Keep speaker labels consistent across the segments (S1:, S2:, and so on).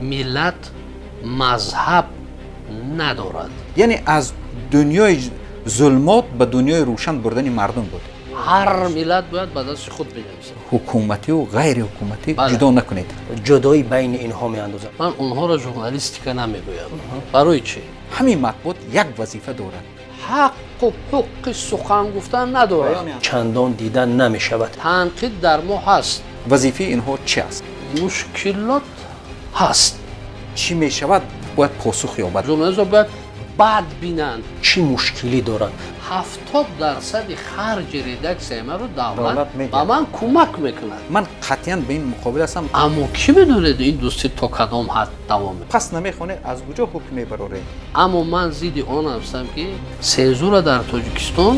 S1: Миллат мазҳаб надорад.
S2: Яъне аз дунёи зулмот ба дунёи рӯшан бурдани мардум буд.
S1: Ҳар миллат бояд ба дасти худ бинависад.
S2: Ҳукумативу ғайриҳукуматӣ ҷудо накунед.
S3: Ҷудоӣ байни инҳо меандозад.
S1: Ман онҳоро журналистика намегӯям. Барои чӣ?
S2: Ҳамин матбуот як вазифа дорад.
S1: Ҳаққу ҳуқуқи сухан гуфтан надорад.
S3: Чандон дида намешавад.
S1: Танқид дар мо ҳаст.
S2: Вазифаи инҳо чӣ аст?
S1: Мушкилот ҳаст.
S2: Чӣ мешавад, бояд посух ёбад.
S1: Журналистҳо бояд бад бинанд.
S3: Чӣ мушкилӣ доранд?
S1: 70% харҷи редаксияи маро давлат ба ман кӯмак мекунад.
S2: Ман қатъиян ба ин муқобил ҳастам.
S1: Аммо кӣ медонед ин дӯстӣ то кадом ҳад давом мекунад?
S2: Пас намехонед, аз куҷо ҳукм мебароред?
S1: Аммо ман зидди он ҳастам, ки сензура дар Тоҷикистон.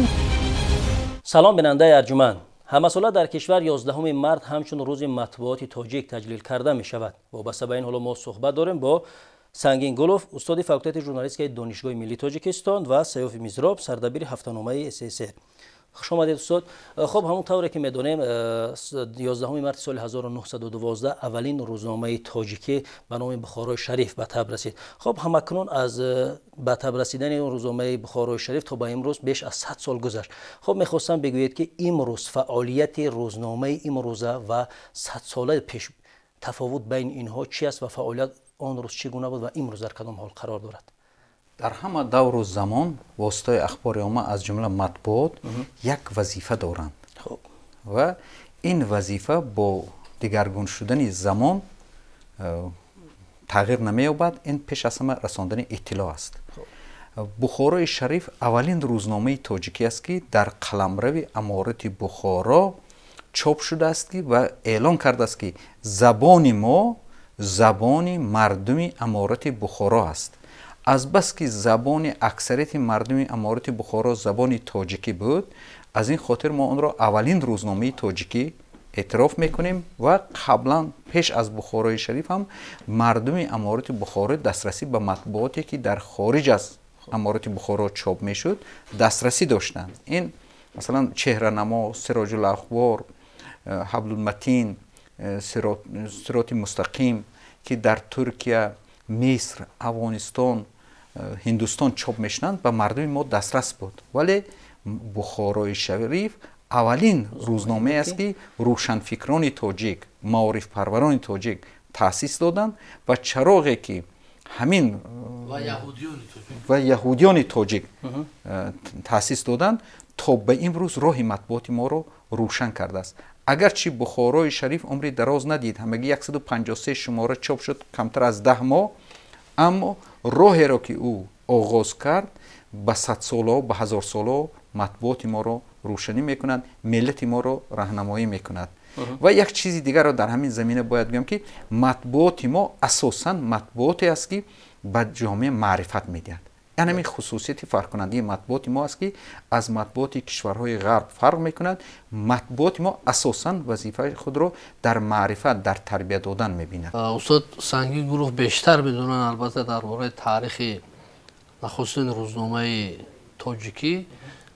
S3: Салом, бинандаи арҷуманд. Ҳамасола дар кишвар 11 март ҳамчун рӯзи матбуоти тоҷик таҷлил карда мешавад. Вобаста ба ин ҳоло мо суҳбат дорем бо Сангин Гулов, устоди факултети журналистикаи Донишгоҳи миллии Тоҷикистон, ва Саёфи Мизроб, сардабири ҳафтаномаи СССР. Хуш омадед, устод. Хуб, ҳамон тавре ки медонем, 11 марти соли 1912 аввалин рӯзномаи тоҷикӣ ба номи Бухорои Шариф ба таб расид. Хуб, ҳамакнун аз ба таб расидани рӯзномаи Бухорои Шариф то ба имрӯз беш аз 100 сол гузашт. Хуб, мехостам бигӯед, ки имрӯз фаъолияти рӯзномаи имрӯза ва 100 солаи пеш тафовут байни инҳо чи аст ва фаъолият он рӯз чӣ гуна буд ва имрӯз дар кадом ҳол қарор дорад?
S2: Дар ҳама давру замон воситаи ахбори омма, аз ҷумла матбуот, як вазифа доранд ва ин вазифа бо дигаргун шудани замон тағйир намеёбад. Ин пеш аз ҳама расондани иттилоъ аст. Бухорои Шариф аввалин рӯзномаи тоҷикӣ аст, ки дар қаламрави Аморати Бухоро чоп шудааст ки ва эълон кардааст, ки забони мо забони мардуми Аморати Бухоро аст. Азбаски забони аксарияти мардуми Аморати Бухоро забони тоҷикӣ буд, аз ин хотир мо онро аввалин рӯзномаи тоҷикӣ эътироф мекунем. Ва қаблан, пеш аз Бухорои Шариф ҳам, мардуми Аморати Бухоро дастрасӣ ба матбуоте, ки дар хориҷ аз Аморати Бухоро чоп мешуд, дастрасӣ доштанд. Ин масалан Чеҳранамо, Сироҷул Ахбор, Ҳаблулматин, Сироти Мустақим, ки дар Туркия, Миср, Афғонистон, Ҳиндустон чоп мешуданд, ба мардуми мо дастрас буд. Вале Бухорои Шариф аввалин рӯзномае аст, ки рӯшанфикрони тоҷик, маорифпарварони тоҷик таъсис доданд ва чароғе, ки ҳамин ва яҳудиёни тоҷик таъсис доданд, то ба имрӯз роҳи матбуоти моро рӯшан кардааст. Агарчи Бухорои Шариф умри дароз надид, ҳамагӣ 153 шумора чоп шуд, камтар аз 10 моҳ, аммо роҳеро, ки ӯ оғоз кард, ба садсолаҳо, ба ҳазорсолаҳо матбуоти моро рӯшанӣ мекунад, миллати моро раҳнамоӣ мекунад. Ва як чизи дигарро дар ҳамин замина бояд гӯям, ки матбуоти мо асосан матбуоте аст, ки ба ҷомеа маърифат медиҳад. Яъне ҳамин хусусияти фарқкунандаи матбуоти мо аст, ки аз матбуоти кишварҳои ғарб фарқ мекунад. Матбуоти мо асосан вазифаи худро дар маърифат, дар тарбия додан мебинад.
S1: Устод Сангин Гулов бештар медонанд, албатта, дар бораи таърихи нахустин рӯзномаи тоҷикӣ.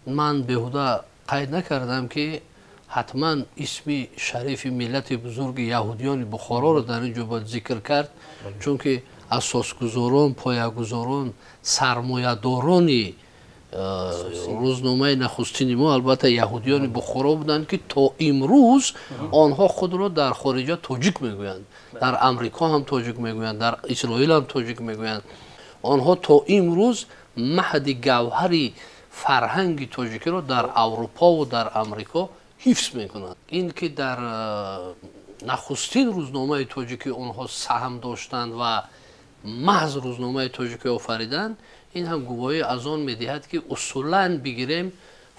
S1: Ман беҳуда қайд накардам, ки ҳатман исми шарифи миллати бузурги яҳудиёни Бухороро дар ин ҷо бояд зикр кард, чунки асосгузорон, поягузорон, сармоядорони рӯзномаи нахустини мо, албатта, яҳудиёни Бухоро буданд, ки то имрӯз онҳо худро дар хориҷа тоҷик мегӯянд, дар Амрико ҳам тоҷик мегӯянд, дар Исроил ҳам тоҷик мегӯянд. Онҳо то имрӯз маҳди гавҳари фарҳанги тоҷикиро дар Аврупову дар Амрико ҳифз мекунанд. Ин ки дар нахустин рӯзномаи тоҷикӣ онҳо саҳм доштанд ва маҳз рӯзномаи тоҷикӣ офариданд, ин ҳам гувоҳӣ аз он медиҳад, ки усулан бигирем,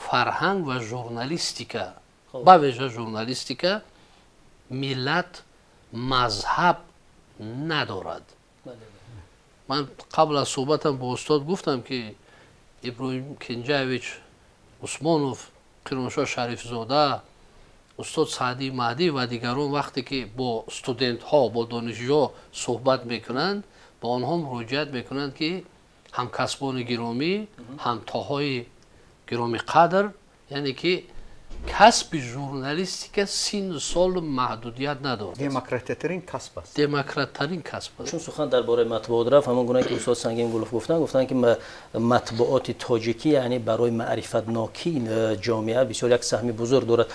S1: фарҳанг ва журналистика, ба вижа журналистика, миллат мазҳаб надорад. Ман қабл аз суҳбатам бо устод гуфтам, ки Иброҳим Кенҷаевич Усмонов, Қиромшоҳ Шарифзода, устод Саъдии Маҳдӣ ва дигарон вақте ки бо студентҳо, бо донишҷӯ суҳбат мекунанд, ба онҳо муроҷиат мекунанд, ки ҳамкасбони гиромӣ, ҳамтоҳои гиромӣ қадр, яъне ки Касби журналистика синну солу маҳдудият надорад.
S2: Демократиятарин касб аст.
S1: Демократтарин касб аст.
S3: Чун сухан дар бораи матбуот рафт, ҳамон гуна ки устод Сангин Гулов гуфтанд, ки матбуоти тоҷикӣ яъне барои маърифатнокии ҷомеа бисёр як саҳми бузург дорад.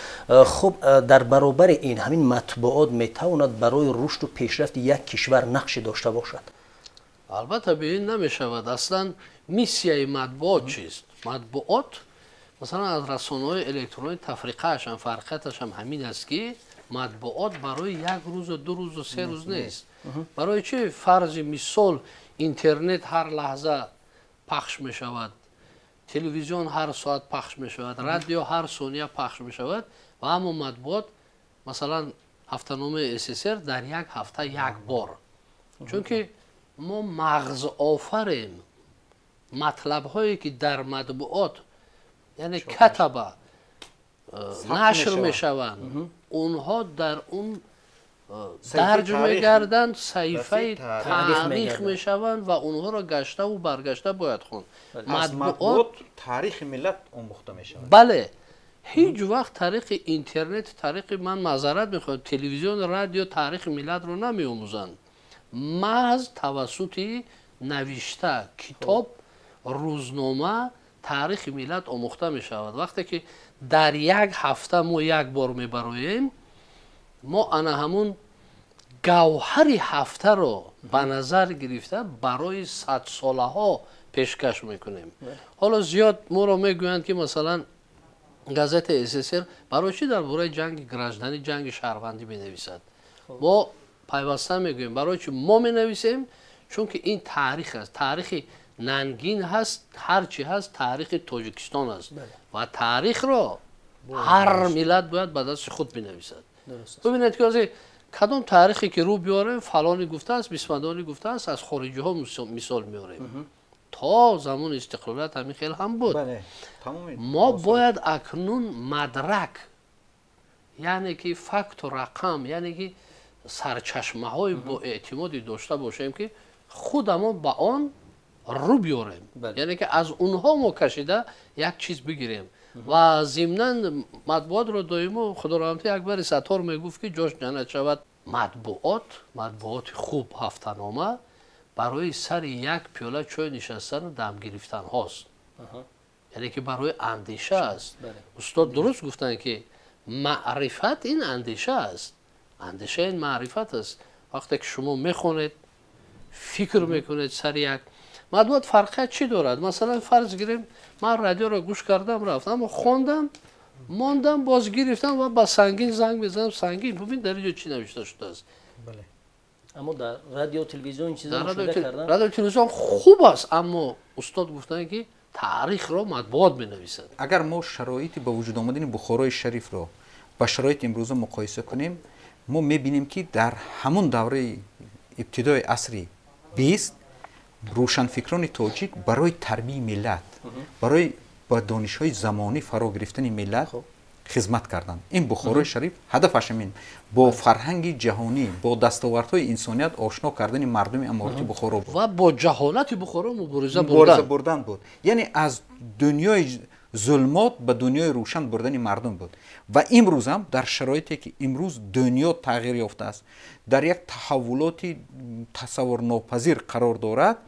S3: Хуб, дар баробари ин ҳамин матбуот метавонад барои рушду пешрафти як кишвар нақше дошта бошад?
S1: Албатта, бе ин намешавад. Аслан миссияи матбуот чист? Матбуот масалан аз расонаҳои электронӣ тафриқаашам, фарқияташам ҳамин аст, ки матбуот барои як рӯзу 2 рӯзу 3 рӯз нест. Барои чи? Фарзи мисол, интернет ҳар лаҳза пахш мешавад, телевизион ҳар соат пахш мешавад, радио ҳар сония пахш мешавад, ва аммо матбуот, масалан ҳафтаномаи СССР дар як ҳафта як бор. Чунки мо мағзофарем, матлабҳое ки дар матбуот, яъне катаба нашр мешаванд, онҳо дар он дарҷ мегарданд, саҳифаи таърих мешаванд ва онҳоро гаштаву баргашта бояд хонд.
S2: Матбуот таърихи миллат омӯхта мешавад.
S1: Бале, ҳеҷ вақт тариқи интернет, тариқи, ман маъзарат мехоҳам, телевизион, радио таърихи миллатро намеомӯзанд. Маҳз тавассути навишта, китоб, рӯзнома таърихи миллат омӯхта мешавад. Вақте ки дар як ҳафта мо як бор мебароем, мо ана ҳамун гавҳари ҳафтаро ба назар гирифта барои садсолаҳо пешкаш мекунем. Ҳоло зиёд моро мегӯянд, ки масалан газетаи СССР барои чӣ дар бораи ҷанги гражданӣ, ҷанги шаҳрвандӣ менависад? Мо пайваста мегӯем, барои чӣ мо менависем? Чунки ин таърих аст, таърихи нангин ҳаст, ҳар чӣ ҳаст таърихи Тоҷикистон аст ва таърихро ҳар миллат бояд ба дасти худ бинависад. Бибинед, ки ҳозир кадом таърихе ки рӯ биёрем, фалони гуфтааст, бисмадони гуфтааст, аз хориҷиҳо мисол меорем. То замони истиқлолият ҳамин хел ҳам буд. Мо бояд акнун мадрак, яъне ки факту рақам, яъне ки сарчашмаҳои боэътимоде дошта бошем, ки худамон ба он рӯ биёрем, яъне ки аз онҳо мо кашида як чиз бигирем. Ва зимнан матбуотро доимо, худо раҳмати Акбари Саттор мегуфт, ки ҷош ҷаннат шавад, матбуот, матбуоти хуб, ҳафтанома барои сари як пиёла чой нишастану дам гирифтанҳост, яъне ки барои андеша аст. Устод дуруст гуфтанд, ки маърифат ин андеша аст, андеша ин маърифат аст. Вақте ки шумо мехонед, фикр мекунед сари як матбуот фарқият чӣ дорад? Масалан, фарз гирем, ман радиоро гӯш кардам, рафтам, аммо хондам, мондам, боз гирифтам ва ба Сангин занг мезанам: Сангин, бубин, дар инҷо чӣ навишта шудааст.
S3: Аммо дар радио телевизион чиза мушоҳида кардан,
S1: радио телевизион хуб аст, аммо устод гуфтанд, ки таърихро матбуот менависад.
S2: Агар мо шароити ба вуҷуд омадани Бухорои Шарифро ба шароити имрӯза муқоиса кунем, мо мебинем, ки дар ҳамон давраи ибтидои асри 20 рӯшанфикрони тоҷик барои тарбияи миллат, барои ба донишҳои замонӣ фаро гирифтани миллат хизмат карданд. Ин Бухорои Шариф ҳадафаш ҳамин бо фарҳанги ҷаҳонӣ, бо дастовардҳои инсоният ошно кардани мардуми аморати Бухоро буд
S1: ва бо ҷаҳолати Бухоро мубориза
S2: бурдан буд, яъне аз дунёи зулмот ба дунёи рӯшан бурдани мардум буд. Ва имрӯзам дар шароите ки имрӯз дунё тағйир ёфтааст, дар як таҳаввулоти тасаввурнопазир қарор дорад,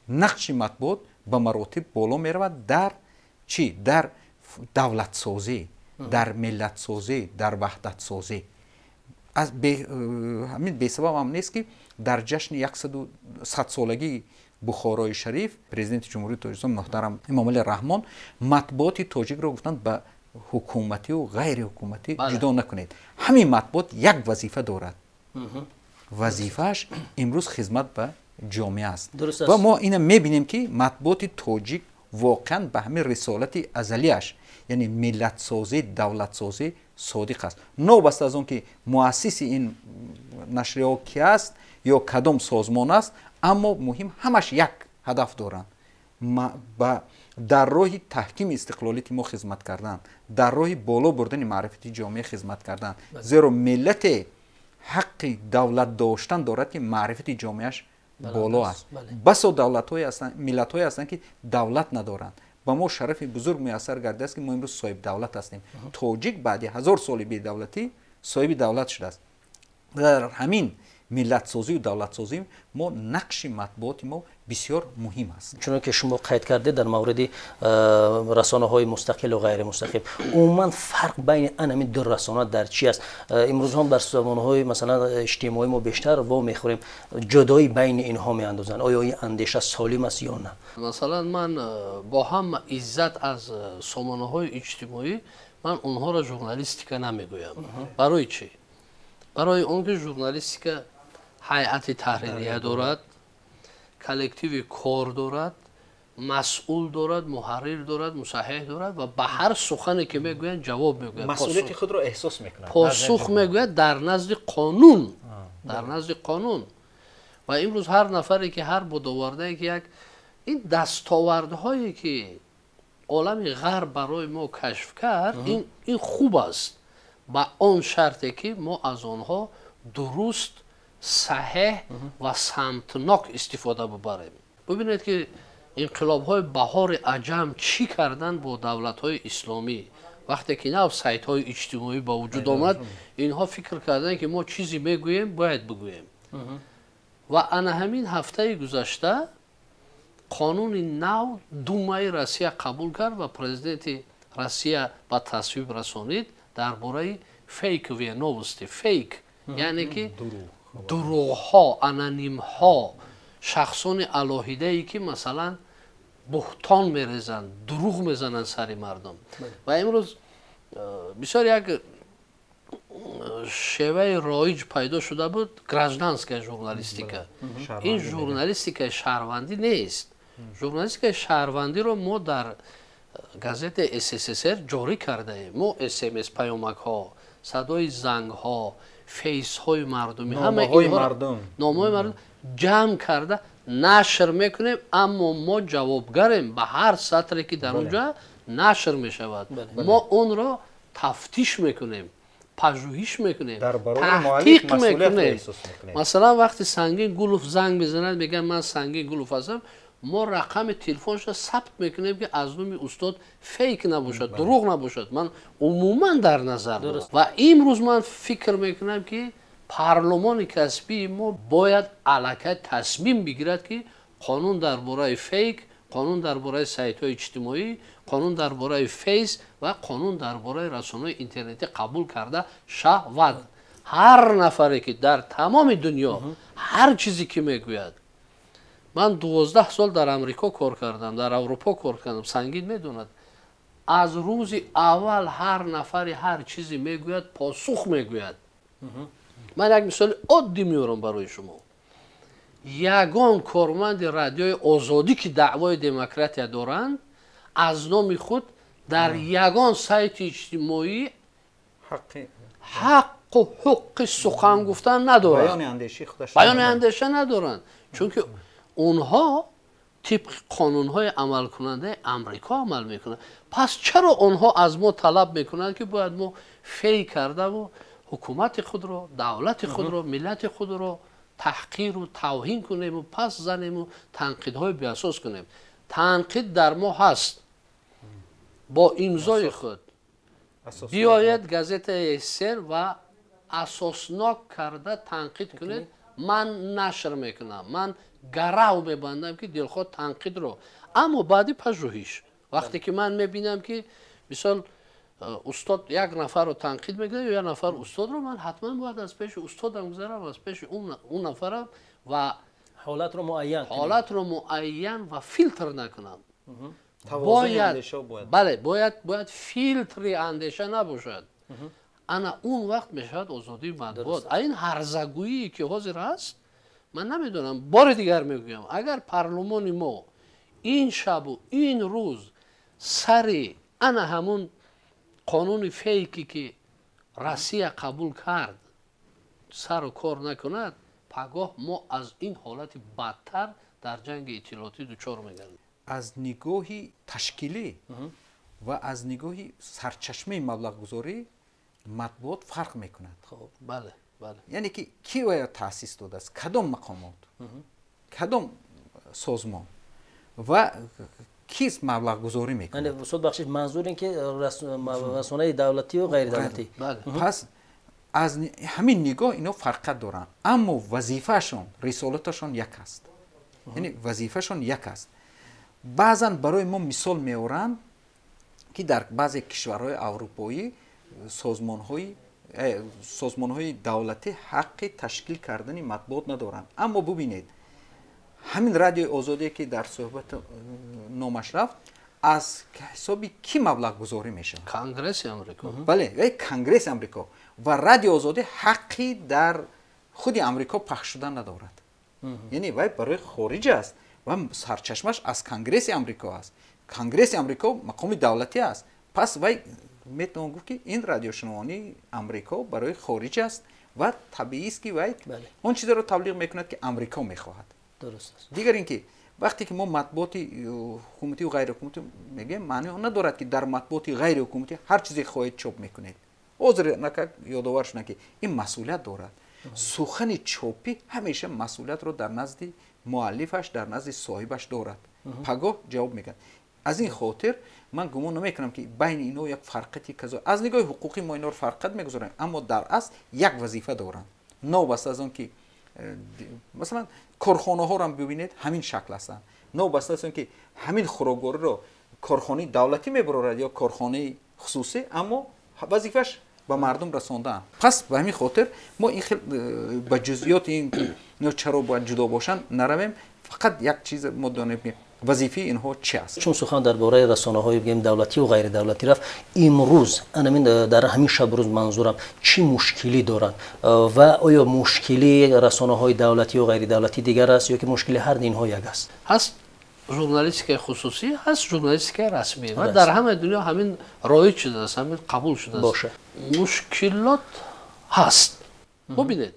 S2: нақши матбуот ба маротиб боло меравад. Дар чӣ? Дар давлатсозӣ, дар миллатсозӣ, дар ваҳдатсозӣ. Ҳамин бесабаб ҳам нест, ки дар ҷашни 100-солагии Бухорои Шариф президенти Ҷумҳурии Тоҷикистон муҳтарам Эмомалӣ Раҳмон матбуоти тоҷикро гуфтанд: ба ҳукумативу ғайриҳукуматӣ ҷудо накунед, ҳамин матбуот як вазифа дорад, вазифааш имрӯз хизмат ба ҷомеа аст. Ва мо ина мебинем, ки матбуоти тоҷик воқеан ба ҳамин рисолати азалиаш, яъне миллатсозӣ, давлатсозӣ содиқ аст, новобаста аз он ки муассиси ин нашрияҳо ки аст ё кадом созмон аст. Аммо муҳим, ҳамаш як ҳадаф доранд: дар роҳи таҳкими истиқлолияти мо хизмат кардан, дар роҳи боло бурдани маърифати ҷомеа хизмат кардан, зеро миллате ҳаққи давлат доштан дорад, ки маърифати ҷомеаш боло аст. Басо давлатҳое ҳастанд, миллатҳое ҳастанд, ки давлат надоранд. Ба мо шарафи бузург муяссар гардидааст, ки мо имрӯз соҳиби давлат ҳастем. Тоҷик баъди 1000 соли бедавлатӣ соҳиби давлат шудааст. Дар ҳамин миллатсозию давлатсозӣ мо нақши матбуоти мо бисёр муҳим аст.
S3: Чунон ки шумо қайд кардед дар мавриди расонаҳои мустақил ва ғайримустақил, умуман фарқ байни ан ҳамин ду расона дар чи аст? Имрӯзҳо дар сомонаҳои, масалан, иҷтимоӣ мо бештар во мехӯрем, ҷудоӣ байни инҳо меандозанд. Оё ин андеша солим аст ё на?
S1: Масалан, ман бо ҳама иззат аз сомонаҳои иҷтимоӣ, ман онҳоро журналистика намегӯям. Барои чӣ? Барои он ки журналистика ҳайати таҳририя дорад, коллективи кор дорад, масъул дорад, муҳаррир дорад, мусаҳҳиҳ дорад ва ба ҳар сухане ки мегӯянд, ҷавоб мегӯяд.
S2: Масъулияти худро эҳсос мекунад.
S1: Посух мегӯяд дар назди қонун, дар назди қонун. Ва имрӯз ҳар нафаре ки ҳар будовардае ки як ин дастовардҳое ки олами ғарб барои мо кашф кард, ин хуб аст, ба он шарте ки мо аз онҳо дуруст, саҳеҳ ва самтнок истифода бибарем. Бубинед, ки инқилобҳои Баҳори Аҷам чӣ карданд бо давлатҳои исломӣ. Вақте ки нав сайтҳои иҷтимоӣ ба вуҷуд омад, инҳо фикр карданд, ки мо чизе мегӯем, бояд бигӯем. Ва ана ҳамин ҳафтаи гузашта қонуни нав Думаи Россия қабул кард ва президенти Россия ба тасвиб расонид дар бораи фейковые новости. Фейк яъне ки дурӯғҳо, анонимҳо, шахсони алоҳидае ки, масалан, буҳтон мерезанд, дурӯғ мезананд сари мардум. Ва имрӯз бисёр як шеваи роиҷ пайдо шуда буд, гражданская журналистика. Ин журналистикаи шаҳрвандӣ нест. Журналистикаи шаҳрвандиро мо дар газетаи СССР ҷорӣ кардаем. Мо СМС, паёмакҳо, садои зангҳо, фейсҳои мардумӣ, номаҳои мардум ҷамъ карда нашр мекунем, аммо мо ҷавобгарем ба ҳар сатре ки дар он ҷо нашр мешавад. Мо онро тафтиш мекунем, пажӯҳиш мекунем, таҳқиқ мекунем. Масалан, вақте Сангин Гулов занг мезанад, мегӯяд: «Ман Сангин Гулов ҳастам», мо рақами телефонашро сабт мекунем, ки аз номи устод фейк набошад, дурӯғ набошад. Ман умуман дар назар дорам. Ва имрӯз ман фикр мекунам, ки парлумони касбии мо бояд аллакай тасмим бигирад, ки қонун дар бораи фейк, қонун дар бораи сайтҳои иҷтимоӣ, қонун дар бораи фейс ва қонун дар бораи расонаҳои интернетӣ қабул карда шавад. Ҳар нафаре ки дар тамоми дунё ҳар чизе ки мегӯяд. Ман 12 сол дар Амрико кор кардам, дар Аврупо кор кардам, Сангин медонад. Аз рӯзи аввал ҳар нафаре ҳар чизе мегӯяд, посух мегӯяд. Ман як мисоли оддӣ меорам барои шумо. Ягон корманди Радиои Озодӣ, ки даъвои демократия доранд, аз номи худ дар ягон сайти иҷтимоӣ ҳаққу ҳуқуқи сухан гуфтан надоранд, баёни андеша надоранд, чунки онҳо тибқи қонунҳои амалкунандаи Амрико амал мекунанд. Пас чаро онҳо аз мо талаб мекунанд, ки бояд мо фейк кардаву ҳукумати худро, давлати худро, миллати худро таҳқиру тавҳин кунему, пас занему, танқидҳои беасос кунем? Танқид дар мо ҳаст, бо имзои худ биёед газетаи ССР ва асоснок карда танқид кунед, ман нашр мекунам. Ман гарав мебандам, ки дилхоҳ танқидро, аммо баъди пажӯҳиш. Вақте ки ман мебинам, ки мисол устод як нафарро танқид мекунад ё як нафар устодро, ман ҳатман бояд аз пеши устодам гузарам, аз пеши он нафарам ва
S3: ҳолатро муайян.
S1: Ҳолатро муайян ва филтр накунам. Бояд, бале, бояд филтри андеша набошад. Ана он вақт мешавад озодии матбуот. А ин ҳарзагӯие ки ҳозир аст, ман намедонам. Бори дигар мегӯям, агар парлумони мо ин шабу ин рӯз сари ана ҳамун қонуни фейке ки Россия қабул кард сару кор накунад, пагоҳ мо аз ин ҳолати бадтар дар ҷанги иттилоотӣ дучор мегардем.
S2: Аз нигоҳи ташкилӣ ва аз нигоҳи сарчашмаи маблағгузорӣ матбуот фарқ мекунад.
S1: Бале, бале.
S2: Яъне ки ки оя таъсис додааст, кадом мақомот, кадом созмон ва Кист маблағгузорӣ мекунад?
S3: Устод бахшиш, манзур ин ки расонаи давлатию ғайридавлатӣ.
S2: Пас аз ҳамин нигоҳ инҳо фарқият доранд, аммо вазифаашон, рисолаташон як аст. Яъне вазифаашон як аст. Баъзан барои мо мисол меоранд, ки дар баъзе кишварҳои аврупоӣ созмонҳои давлатӣ ҳаққи ташкил кардани матбуот надоранд. Аммо бубинед, ҳамин радиои озодие, ки дар суҳбат номаш рафт, аз ҳисоби кӣ маблағгузорӣ мешавад?
S1: Конгресси Амрико.
S2: Бале, Конгресси Амрико. Ва радиои озодӣ ҳаққи дар худи Амрико пахш шудан надорад. Яъне вай барои хориҷ аст ва сарчашмаш аз Конгресси Амрико аст. Конгресси Амрико мақоми давлатӣ аст. Пас вай метавон гуфт, ки ин радиошунавонии Амрико барои хориҷ аст ва табиист, ки вай он чизеро таблиғ мекунад, ки Амрико мехоҳад. Дигар ин ки вақте ки мо матбуоти ҳукуматию ғайриҳукуматӣ мегӯем, маънии он надорад, ки дар матбуоти ғайриҳукуматӣ ҳар чизе хоҳед чоп мекунед. Ҳозир накак ёдовар шудам, ки ин масъулият дорад. Сухани чопӣ ҳамеша масъулиятро дар назди муаллифаш, дар назди соҳибаш дорад, пагоҳ ҷавоб мекунад. Аз ин хотир ман гумон намекунам, ки байни инҳо як фарқияти казо. Аз нигоҳи ҳуқуқӣ мо инҳоро фарқият мегузорем, аммо дар асл як вазифа доранд. Новобаста аз он ки масалан корхонаҳоро ҳам бибинед, ҳамин шакл ҳастанд. Новобаста аз он ки ҳамин хӯроквориро корхонаи давлатӣ мебарорад ё корхонаи хусусӣ, аммо вазифааш ба мардум расондаанд. Пас ба ҳамин хотир мо ин хел ба ҷузъиёти ин ки инҳо чаро бояд ҷудо бошанд наравем. Фақат як чиз мо донем, ки вазифаи инҳо чи аст.
S3: Чун сухан дар бораи расонаҳои бигем давлатию ғайридавлатӣ рафт, имрӯз анамин дар ҳамин шабрӯз манзурам чӣ мушкилӣ доранд ва оё мушкили расонаҳои давлатию ғайридавлатӣ дигар аст ё ки мушкили ҳар инҳо як аст?
S1: Ҳаст журналистикаи хусусӣ, ҳаст журналистикаи расмӣ ва дар ҳамаи дунё ҳамин роиҷ шудааст, ҳамин қабул шудааст.
S3: Бошад.
S1: Мушкилот ҳаст. Бубинед,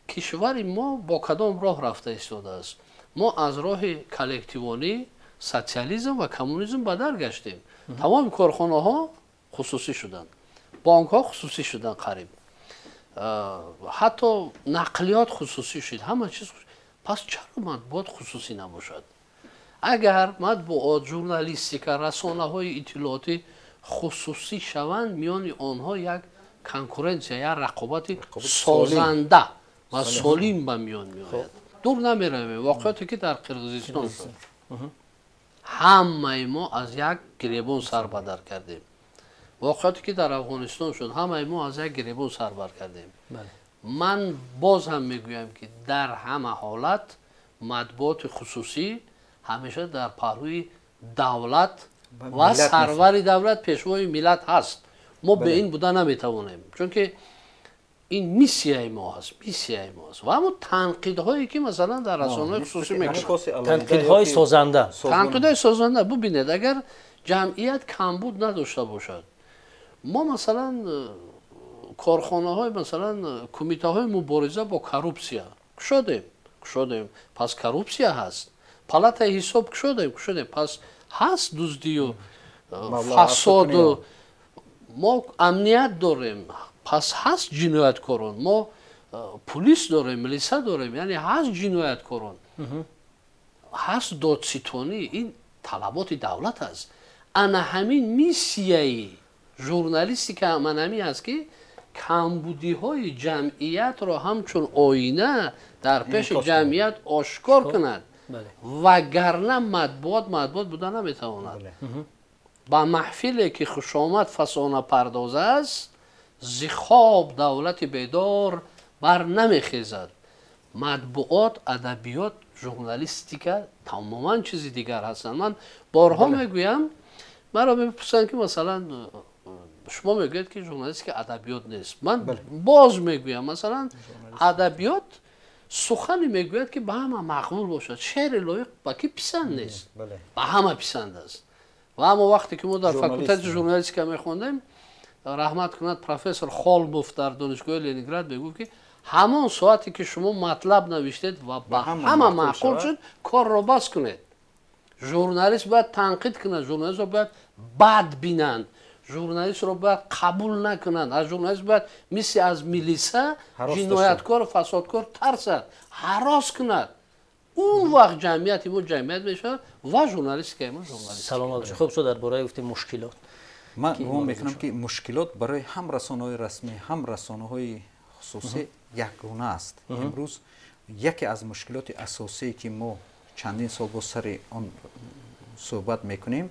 S1: кишвари мо бо кадом роҳ рафта истодааст? Мо аз роҳи коллективонӣ, социализм ва коммунизм ба дар гаштем. Тамоми корхонаҳо хусусӣ шуданд, бонкҳо хусусӣ шуданд, қариб ҳатто нақлиёт хусусӣ шуд, ҳама чиз. Пас чаро матбуот хусусӣ набошад? Агар матбуот, журналистика, расонаҳои иттилоотӣ хусусӣ шаванд, миёни онҳо як конкуренсия, як рақобати созанда ва солим ба миён меояд. Дур намеравем, воқеоте ки дар Қирғизистон шуд, ҳамаи мо аз як гиребон сар бадар кардем. Воқеоте ки дар Афғонистон шуд, ҳамаи мо аз як гиребон сар бар кардем. Ман боз ҳам мегӯям, ки дар ҳама ҳолат матбуоти хусусӣ ҳамеша дар паҳлӯи давлат ва сарвари давлат, пешвои миллат ҳаст. Мо бе ин буда наметавонем, чунки ин миссияи мо ҳаст, миссияи мо ҳаст. Ва ҳамон танқидҳое ки масалан дар расонаҳои хусусӣ мекунанд,
S3: танқидҳои созанда,
S1: танқидҳои созанда. Бубинед, агар ҷамъият камбуд надошта бошад, мо масалан корхонаҳои, масалан кумитаҳои мубориза бо коррупсия кушодем, кушодем, пас коррупсия ҳаст. Палатаи ҳисоб кушодем, кушодем, пас ҳаст дуздию фасоду. Мо амният дорем, пас ҳаст ҷинояткорон. Мо пулис дорем, милиса дорем, яъне ҳаст ҷинояткорон, ҳаст додситонӣ. Ин талаботи давлат аст. Ана ҳамин миссияи журналистика ҳаман ҳамин аст, ки камбудиҳои ҷамъиятро ҳамчун оина дар пеши ҷамъият ошкор кунад, вагарна матбуот матбуот буда наметавонад. Ба маҳфиле ки хушомад фасонапардоз аст, зи хоб давлати бедор бар намехезад. Матбуот, адабиёт, журналистика тамоман чизи дигар ҳастанд. Ман борҳо мегӯям, маро мепурсанд, ки масалан шумо мегӯед, ки журналистика адабиёт нест. Ман боз мегӯям, масалан адабиёт сухане мегӯяд, ки ба ҳама мақбул бошад. Шеъри лоиқ ба ки писанд нест? Ба ҳама писанд аст. Ва аммо вақте ки мо дар факултети журналистика мехондем, раҳмат кунад профессор Холмов дар донишгоҳи Ленинград, мегуфт, ки ҳамон соате ки шумо матлаб навиштед ва ба ҳама маъқул шуд, корро бас кунед. Журналист бояд танқид кунад, журналистро бояд бад бинанд, журналистро бояд қабул накунанд, аз журналист бояд мисли аз милиса ҷинояткору фасодкор тарсад, ҳарос кунад. Он вақт ҷамъияти мо ҷамъият мешавад ва журналистикаи мо журналистика.
S3: Саломат бошед. Хуб, дар бораи гуфтем мушкилот.
S2: Ман гумон мекунам, ки мушкилот барои ҳам расонаҳои расмӣ, ҳам расонаҳои хусусӣ якгуна аст. Имрӯз яке аз мушкилоти асосие, ки мо чандин сол боз сари он суҳбат мекунем,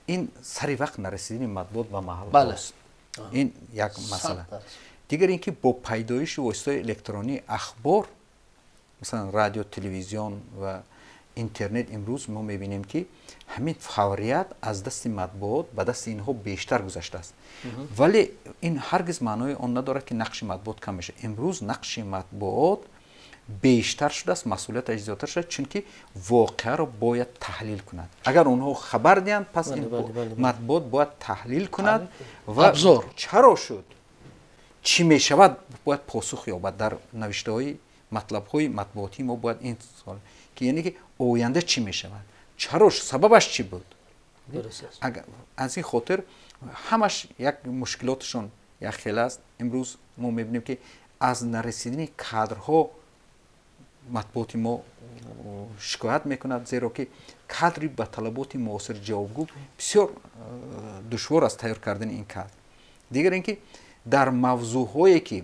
S2: ин сари вақт нарасидани матбуот ба маҳаллҳост. Ин як масъала. Дигар ин ки бо пайдоиши воситаҳои электронии ахбор, масалан радио, телевизион ва интернет, имрӯз мо мебинем, ки ҳамин фаврият аз дасти матбуот ба дасти инҳо бештар гузаштааст. Вале ин ҳаргиз маънои он надорад, ки нақши матбуот кам мешавад. Имрӯз нақши матбуот бештар шудааст, масъулияташ зиёдтар шудааст, чунки воқеаро бояд таҳлил кунад. Агар онҳо хабар диҳанд, пас ин матбуот бояд таҳлил кунад ва чаро шуд, чӣ мешавад, бояд посух ёбад. Дар навиштаҳои матлабҳои матбуотии мо бояд ин суол, ки яъне ки оянда чӣ мешавад, чаро, сабабаш чӣ буд. Аз ин хотир ҳамаш як мушкилоташон як хел аст. Имрӯз мо мебинем, ки аз нарасидани кадрҳо матбуоти мо шикоят мекунад, зеро ки кадри ба талаботи муосир ҷавобгӯ бисёр душвор аст тайёр кардани ин кадр. Дигар ин ки дар мавзӯъҳое, ки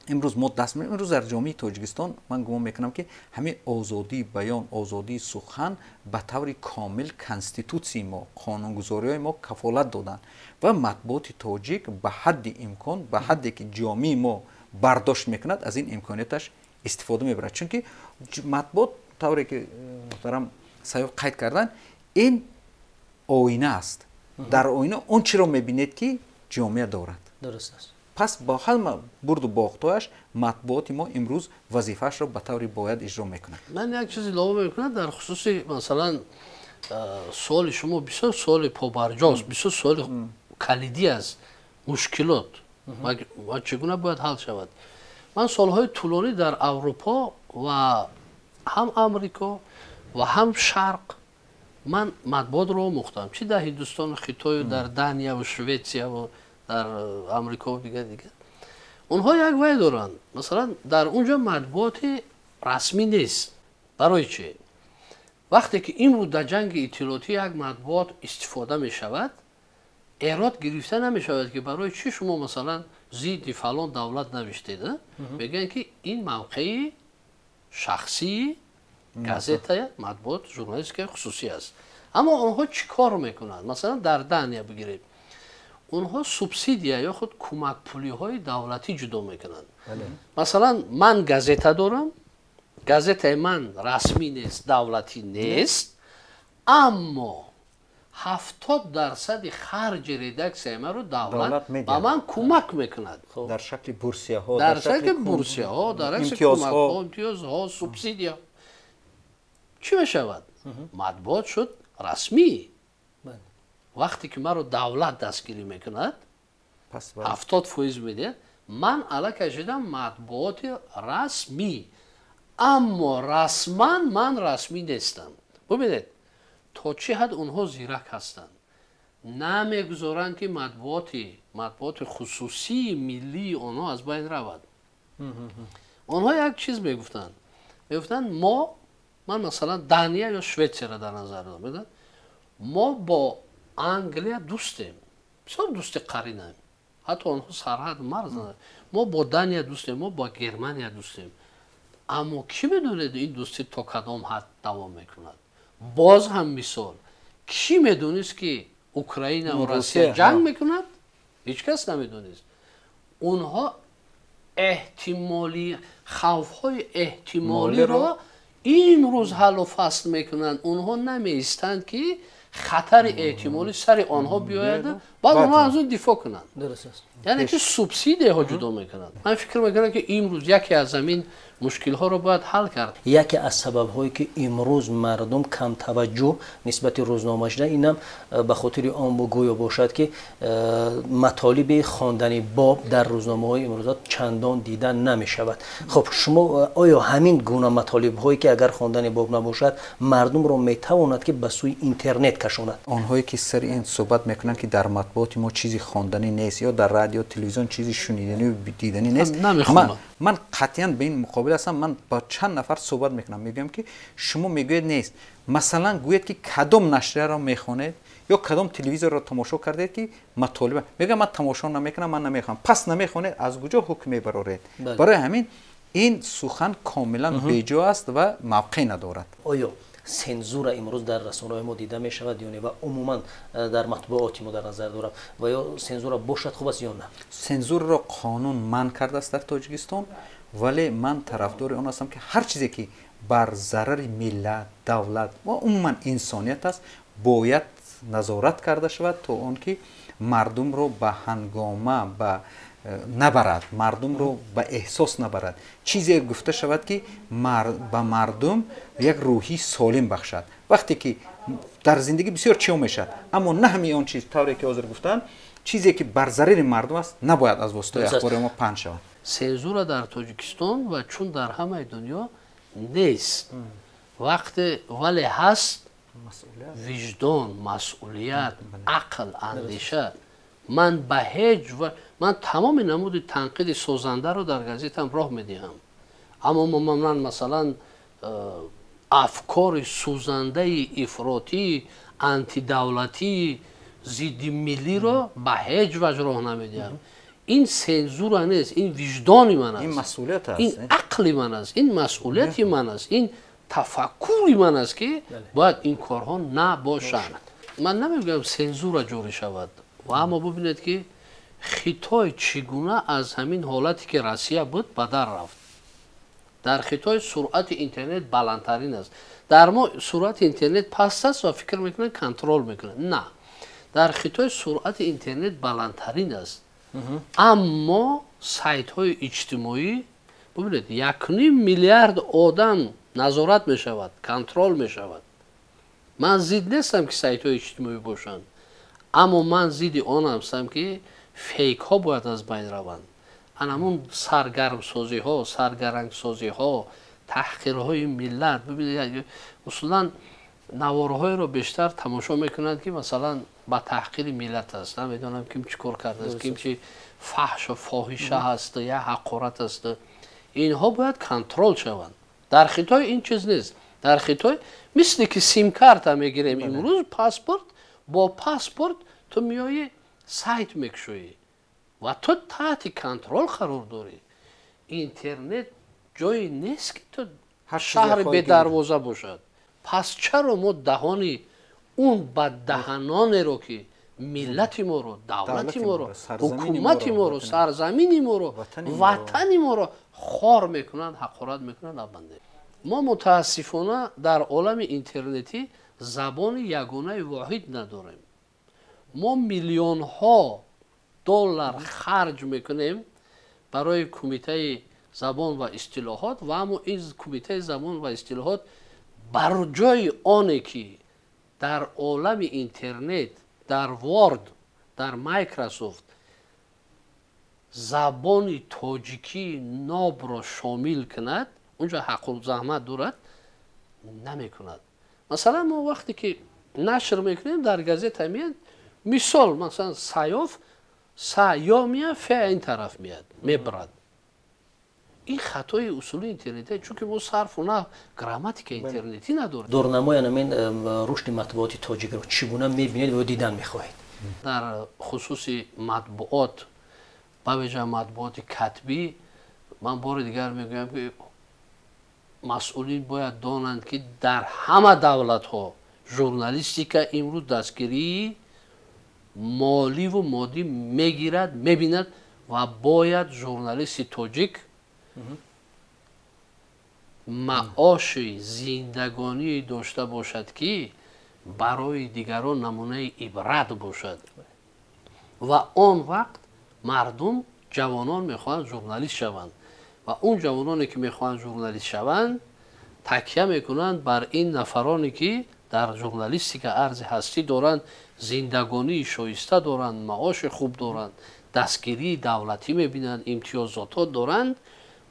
S2: имрӯз мо даст, имрӯз дар ҷомеаи Тоҷикистон ман гумон мекунам, ки ҳамин озодии баён, озодии сухан ба таври комил конститутсияи мо, қонунгузориҳои мо кафолат доданд ва матбуоти тоҷик ба ҳадди имкон, ба ҳадде ки ҷомеаи мо бардошт мекунад, аз ин имконияташ истифода мебарад. Чунки матбуот, тавре ки муҳтарам Саёф қайд карданд, ин оина аст. Дар оина он чиро мебинед, ки ҷомеа дорад.
S3: Дуруст аст.
S2: Пас бо ҳама бурду бохтҳояш матбуоти мо имрӯз вазифаашро ба таври бояд иҷро мекунад.
S1: Ман як чиз илова мекунам дар хусуси, масалан, суоли шумо. Бисёр суоли побарҷост, бисёр суоли калидӣ аст. Мушкилот ва чӣ гуна бояд ҳал шавад. Ман солҳои тӯлонӣ дар Аврупо ва ҳам Амрико ва ҳам Шарқ ман матбуотро омӯхтам, чӣ дар Ҳиндустону Хитою, дар Данияву Шветсияву, дар Амрико, дигар дигар. Онҳо як вай доранд, масалан, дар он ҷо матбуоти расмӣ нест. Барои чӣ? Вақте ки имрӯз дар ҷанги иттилоотӣ як матбуот истифода мешавад, эрод гирифта намешавад, ки барои чӣ шумо, масалан, зидди фалон давлат навиштед. Мегӯянд, ки ин мавқеи шахсии газета, матбуот, журналистикаи хусусӣ аст. Аммо онҳо чӣ кор мекунанд? Масалан, дар Дания бигиред, онҳо субсидия ё худ кӯмакпулиҳои давлатӣ ҷудо мекунанд. Масалан, ман газета дорам, газетаи ман расмӣ нест, давлатӣ нест, аммо 70% харҷи редаксияи маро давлат ба ман кӯмак мекунад.
S2: Дар шакли бурсияҳо.
S1: Дар шакли бурсияҳо, дар шакли кӯмакҳо, имтиёзҳо, субсидия. Чӣ мешавад? Матбуот шуд расмӣ. Вақте ки маро давлат дастгирӣ мекунад, 70% медиҳад, ман аллакай шудам матбуоти расмӣ, аммо расман ман расмӣ нестам. Бубинед, то чӣ ҳад онҳо зирак ҳастанд. Намегузоранд, ки матбуоти хусусии миллии онҳо аз байн равад. Онҳо як чиз мегуфтанд, мегуфтанд мо, ман масалан Дания ё Шветсияро дар назар дорам, мо бо Англия дӯстем, бисёр дӯсти қаринаем, ҳатто онҳо сарҳад, марз надоранд. Мо бо Дания дӯстем, мо бо Германия дӯстем, аммо кӣ медонед, ин дӯстӣ то кадом ҳад давом мекунад? Боз ҳам мисол, кӣ медонист, ки Украина ва Россия ҷанг мекунад? Ҳеҷ кас намедонист. Онҳо эҳтимолӣ, хавфҳои эҳтимолиро имрӯз ҳаллу фасл мекунанд. Онҳо намеистанд, ки хатари эҳтимолӣ сари онҳо биёяд, баъд онҳо аз он дифоъ кунанд. Яъне ки субсидияҳо ҷудо мекунанд. Ман фикр мекунам, ки имрӯз яке аз ҳамин мушкилҳоро бояд ҳал кард.
S3: Яке аз сабабҳое, ки имрӯз мардум камтаваҷҷӯҳ нисбати рӯзнома шуда, инам ба хотири он гӯё бошад, ки матолиби хондани боб дар рӯзномаҳои имрӯза чандон дида намешавад. Хуб, шумо оё ҳамин гуна матолибҳое, ки агар хондани боб набошад, мардумро метавонад, ки ба сӯи интернет кашонад?
S2: Онҳое ки сари ин суҳбат мекунанд, ки дар матбуот Матбуоти мо чизи хонданӣ нест ё дар радио, телевизион чизи шуниданӣ диданӣ нест. Ман қатъиян ба ин муқобил ҳастам. Ман бо чанд нафар суҳбат мекунам, мегӯям ки шумо мегӯед нест, масалан гӯед ки кадом нашрияро мехонед ё кадом телевизорро тамошо кардед ки матолиб. Мегӯям ман тамошо намекунам, ман намехонам. Пас намехонед, аз куҷо ҳукм мебароред? Барои ҳамин ин сухан комилан беҷо аст ва мавқеъ надорад.
S3: Оё сензура имрӯз дар расонаҳои мо дида мешавад ё не, ва умуман дар матбуоти мо дар назар дорам, ва ё сензура бошад хуб аст ё на?
S2: Сензурро қонун манъ кардааст дар Тоҷикистон, вале ман тарафдори он ҳастам ки ҳар чизе ки бар зарари миллат, давлат ва умуман инсоният аст, бояд назорат карда шавад то он ки мардумро ба ҳангома ба набарад, мардумро ба эҳсос набарад. Чизе гуфта шавад ки ба мардум як рӯҳии солим бахшад. Вақте ки дар зиндагӣ бисёр чиҳо мешавад, аммо на ҳамаи он чиз, тавре ки ҳозир гуфтанд, чизе ки бар зарари мардум аст, набояд аз воситаи ахбори мо паҳн шавад.
S1: Сензура дар Тоҷикистон ва чун дар ҳамаи дунё нест, вақте вале ҳаст виҷдон, масъулият, ақл, андеша. Ман ба ҳеҷ ман тамоми намуди танқиди созандаро дар газетам роҳ медиҳам, аммо ман масалан афкори сӯзандаи ифротӣ, антидавлатӣ, зидди миллиро ба ҳеҷ ваҷ роҳ намедиҳам. Ин сензура нест, ин виҷдони ман аст,
S2: ин масъулият аст,
S1: ин ақли ман аст, ин масъулияти ман аст, ин тафаккури ман аст ки бояд ин корҳо набошанд. Ман намегӯям сензура ҷорӣ шавад, ва аммо бубинед ки Хитой чӣ гуна аз ҳамин ҳолате ки Россия буд ба дар рафт. Дар Хитой суръати интернет баландтарин аст, дар мо суръати интернет паст аст ва фикр мекунанд контрол мекунанд. На, дар Хитой суръати интернет баландтарин аст, аммо сайтҳои иҷтимоӣ бубинед, 1,5 миллиард одам назорат мешавад, контрол мешавад. Ман зид нестам ки сайтҳои иҷтимоӣ бошанд, аммо ман зидди он ҳастам ки фейкҳо бояд аз байн раванд. Анамун саргармсозиҳо, саргарангсозиҳо, таҳқирҳои миллат. Бибинед, усулан наворҳоеро бештар тамошо мекунанд ки масалан ба таҳқири миллат аст. Намедонам ким чӣ кор кардааст, ким чи фаҳшу фоҳиша ҳаст, я ҳақорат аст. Инҳо бояд контрол шаванд. Дар Хитой ин чиз нест. Дар Хитой мисли ки симкарта мегирем имрӯз, паспорт, бо паспорт ту меоӣ сайт мекушоӣ ва ту таҳти контрол қарор дорӣ. Интернет ҷое нест ки ту шаҳри бедарвоза бошад. Пас чаро мо даҳони он баддаҳанонеро ки миллати моро, давлати моро, ҳукумати моро, сарзамини моро, ватани моро хор мекунанд, ҳақорат мекунанд, набандем? Мо мутаассифона дар олами интернетӣ забони ягонаи воҳид надорем. Мо миллионҳо доллар харҷ мекунем барои кумитаи забон ва истилоҳот, ва аммо ин кумитаи забон ва истилоҳот бар ҷои оне ки дар олами интернет, дар Word, дар Microsoft забони тоҷикии нобро шомил кунад, унҷо ҳаққу заҳмат дорад, намекунад. Масалан, мо вақте ки нашр мекунем дар газета меяд, мисол, масалан, Саёф, Саё меяд, фе ин тараф меяд, мебарад. Ин хатои усули интернетӣ, чунки мо сарфу наҳв, грамматика интернетӣ надорем.
S3: Дурнамои ҳамин рушди матбуоти тоҷикро чӣ гуна мебинед ва дидан мехоҳед?
S1: Дар хусуси матбуот, ба вижа матбуоти катбӣ, ман бори дигар мегӯям ки масъулин бояд донанд ки дар ҳама давлатҳо журналистика имрӯз дастгирии моливу моддӣ мегирад, мебинад ва бояд журналисти тоҷик маоши зиндагонӣ дошта бошад ки барои дигарон намунаи ибрат бошад. Ва он вақт мардум, ҷавонон мехоҳанд журналист шаванд ва он ҷавононе ки мехоҳанд журналист шаванд такя мекунанд бар ин нафароне ки дар журналистика арзи ҳастӣ доранд, зиндагонии шоиста доранд, маоши хуб доранд, дастгирии давлатӣ мебинанд, имтиёзотҳо доранд,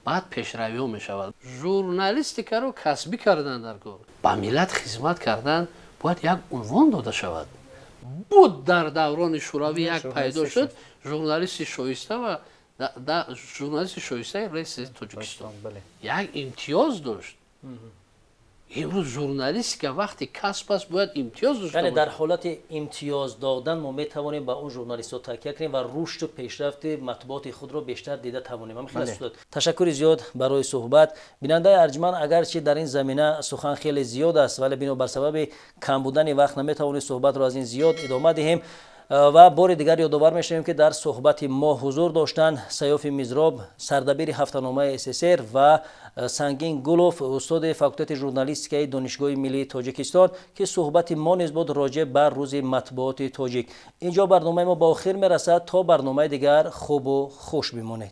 S1: баъд пешравиҳо мешавад. Журналистикаро касбӣ кардан дар кор, ба миллат хизмат кардан бояд як унвон дода шавад. Буд дар даврони Шӯравӣ як пайдо шуд журналисти шоиста ва журналисти шоистаи раиси Тоҷикистон як имтиёз дошт. Имрӯз журналистика вақти касб аст, бояд имтиёз дошта.
S3: Яъне дар ҳолати имтиёз додан мо метавонем ба он журналистҳо такя кунем ва рушду пешрафти матбуоти худро бештар дида тавонем. Ҳамин хел аст. Ташаккури зиёд барои суҳбат. Бинандаи арҷманд, агарчи дар ин замина сухан хеле зиёд аст, вале бинобар сабаби кам будани вақт наметавонем суҳбатро аз ин зиёд идома диҳем. Ва бори дигар ёдовар мешавем, ки дар суҳбати мо ҳузур доштанд Саёфи Мизроб, сардабири ҳафтаномаи СССР, ва Сангин Гулов, устоди факултети журналистикаи Донишгоҳи миллии Тоҷикистон, ки суҳбати мо низ буд роҷеъ ба рӯзи матбуоти тоҷик. Инҷо барномаи мо ба охир мерасад. То барномаи дигар хубу хуш бимонед.